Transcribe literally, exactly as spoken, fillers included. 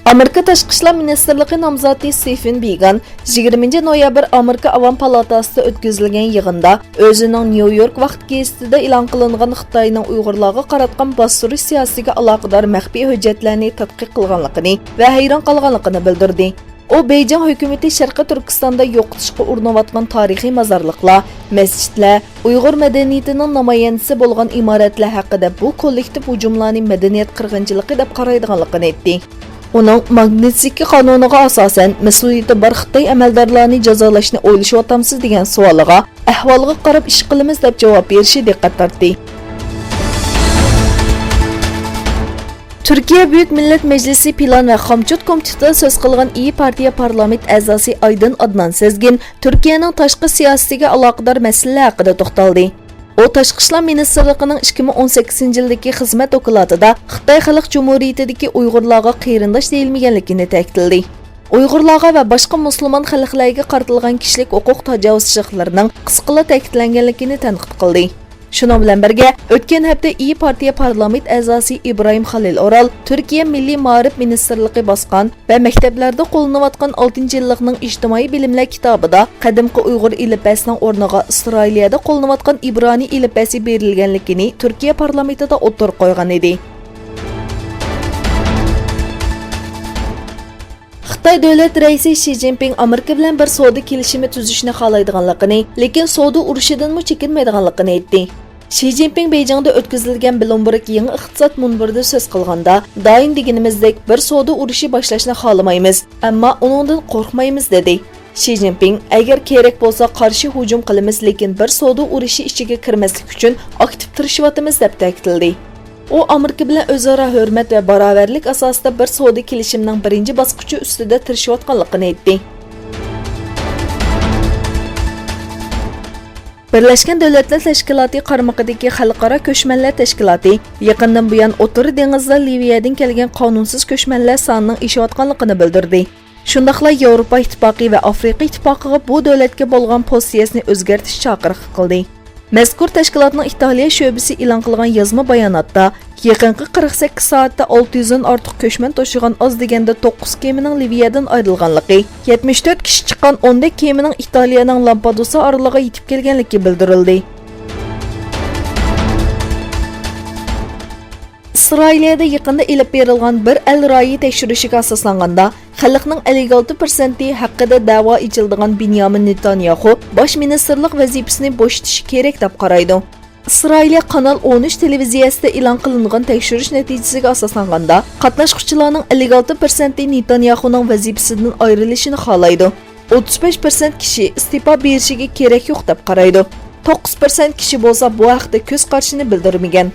ئامېرىكا تاشقى ئىشلار مىنىستىرلىقى نامزاتى ستېفېن بېگان يىگىرمىنچى نويابىر ئامېرىكا ئاۋام پالاتاسىدا ئۆتكۈزۈلگەن يىغىندا ئۆزىنىڭ نيۇ يورك ۋاقىت گېزىتىدە ئېلان قىلىنغان خىتاينىڭ ئۇيغۇرلارغا قاراتقان باستۇرۇش سىياسىتىگە ئالاقىدار مەخپىي ھۆججەتلەرنى تەتقىق قىلغانلىقىنى ۋە ھەيران قالغانلىقىنى بىلدۈردى. ئۇ بېيجىڭ ھۆكۈمىتى شەرقىي تۈركىستاندا يوقىتىشقا ئۇرۇنۇۋاتقان تارىخىي مازارلىقلار، مەسچىتلەر، ئۇيغۇر مەدەنىيىتىنىڭ نامايەندىسى بولغان ئىمارەتلەر ھەققىدە بۇ كوللېكتىپ ھۇجۇملارنى مەدەنىيەت قىرغىنچىلىقى دەپ قارايدىغانلىقىنى ئېيتتى. ئۇنىڭ ماگنىتسكىي قانۇنىغا ئاساسەن مەسئۇلىيىتى بار خىتاي ئەمەلدارلارنى جازالاشنى ئويلىشىۋاتامسىز دېگەن سوئالىغا، ئەھۋالغا قاراپ ئىش قىلىمىز دەپ جاۋاب بېرىشى دىققەت تارتتى. تۈركىيە بۈيۈك مىللەت مەجلىسى پىلان ۋە خامچوت كومىتېتىدا سۆز قىلغان ئىيى پارتىيە پارلامېنت ئەزاسى ئايدىن ئادنان سەزگىن تۈركىيەنىڭ تاشقى سىياسىتىگە ئالاقىدار مەسىلىلەر ھەققىدە توختالدى. ئۇ تاشقى ئىشلار مىنىستىرلىقىنىڭ ئىككى مىڭ ئون سەككىزىنچى يىلدىكى خىزمەت دوكلاتىدا خىتاي خەلق جۇمھۇرىيىتىدىكى ئۇيغۇرلارغا قېرىنداش دېيىلمىگەنلىكىنى تەكىتلىدى. ئۇيغۇرلارغا ۋە باشقا مۇسۇلمان خەلقلەرگە قارىتىلغان كىشىلىك ھوقۇق تاجاۋۇزچىلىقلىرىنىڭ قىسقىلا تەكىتلەنگەنلىكىنى تەنقىد قىلدى. شۇنىڭ بىلەن بىرگە، ئۆتكەن ھەپتە ئىيى پارتىيە پارلامېنت ئەزاسى ئىبراھىم خالىل ئورال تۈركىيە مىللىي مائارىپ مىنىستىرلىقى باسقان ۋە مەكتەپلەردە قوللىنىۋاتقان ئالتىنچى يىللىقنىڭ ئىجتىمائىي بىلىملەر كىتابىدا قەدىمكى ئۇيغۇر ئېلىپبەسىنىڭ ئورنىغا ئىسرائىلىيەدە قوللىنىۋاتقان ئىبرانىي ئېلىپبەسى بېرىلگەنلىكىنى تۈركىيە پارلامېنتىدا ئوتتۇرىغا قويغان ئىدى. خىتاي دۆلەت رەئىسى شى جىنپىڭ ئامېرىكا بىلەن بىر سودا كېلىشىمى تۈزۈشنى خالايدىغانلىقىنى، لېكىن سودا ئۇرۇشىدىنمۇ چېكىنمەيدىغانلىقىنى ئېيتتى. شى جىنپىڭ بېيجىڭدا ئۆتكۈزۈلگەن بلومبېرگ يېڭى ئىقتىساد مۇنبىرىدە سۆز قىلغاندا، دائىم دېگىنىمىزدەك بىر سودا ئۇرۇشى باشلاشنى خالىمايمىز، ئەمما ئۇنىڭدىن قورقمايمىز، دېدى. شى جىنپىڭ، ئەگەر كېرەك بولسا قارشى ھۇجۇم قىلىمىز، لېكىن بىر سودا ئۇرۇشى ئىچىگە كىرمەسلىك ئۈچۈن ئاكتىپ تىرىشىۋاتىمىز، دەپ تەكىتلىدى. ئۇ ئامېرىكا بىلەن ئۆزئارا ھۆرمەت ۋە باراۋەرلىك ئاساسىدا بىر سودا كېلىشىمىنىڭ بىرىنچى باسقۇچى ئۈستىدە تىرىشىۋاتقانلىقىنى ئېيتتى. بىرلەشكەن دۆلەتلەر تەشكىلاتى قارمىقىدىكى خەلقئارا كۆچمەنلەر تەشكىلاتى يېقىندىن بۇيان ئوتتۇرا دېڭىزدا لىۋىيەدىن كەلگەن قانۇنسىز كۆچمەنلەر سانىنىڭ ئېشىۋاتقانلىقىنى بىلدۈردى. شۇنداقلا ياۋروپا ئىتتىپاقى ۋە ئافرىقا ئىتتىپاقىغا بۇ دۆلەتكە بولغان پوزىتسىيەسىنى ئۆزگەرتىش چاقىرىقى قىلدى. مەزكۇر تەشكىلاتنىڭ ئىتالىيە شۆبىسى ئېلان قىلغان يازما باياناتتا، يېقىنقى قىرىق سەككىز سائەتتە ئالتە يۈزدىن ئارتۇق كۆچمەن توشۇغان ئاز دېگەندە توققۇز كېمىنىڭ لىۋىيەدىن ئايرىلغانلىقى، يەتمىش تۆت كىشى چىققان ئون دەك كېمىنىڭ ئىتالىيەنىڭ لامپادۇسا ئارىلىغا يېتىپ كەلگەنلىكى بىلدۈرۈلدى. ئىسرائىلىيەدە يېقىندا ئېلىپ بېرىلغان بىر ئەل رايى تەكشۈرۈشىگە ئاساسلانغاندا، خەلقنىڭ ئەللىك ئالتە پىرسەنتى ھەققىدە دەۋا ئېچىلىدىغان بېنيامىن نېتانياخۇ باش مىنىستىرلىق ۋەزىپىسىنى بوشىتىشى كېرەك دەپ قارايدۇ. ئىسرائىلىيە قانال ئون ئۈچ تېلېۋىزىيەسىدە ئېلان قىلىنغان تەكشۈرۈش نەتىجىسىگە ئاساسلانغاندا، قاتناشقۇچىلارنىڭ ئەللىك ئالتە پىرسەنتى نېتانياخۇنىڭ ۋەزىپىسىدىن ئايرىلىشىنى خالايدۇ. ئوتتۇز بەش پىرسەنت كىشى ئىستېپا بېرىشىگە كېرەك يوق دەپ قارايدۇ. توققۇز پىرسەنت كىشى بولسا بۇ ھەقتە كۆز قارىشىنى بىلدۈرمىگەن.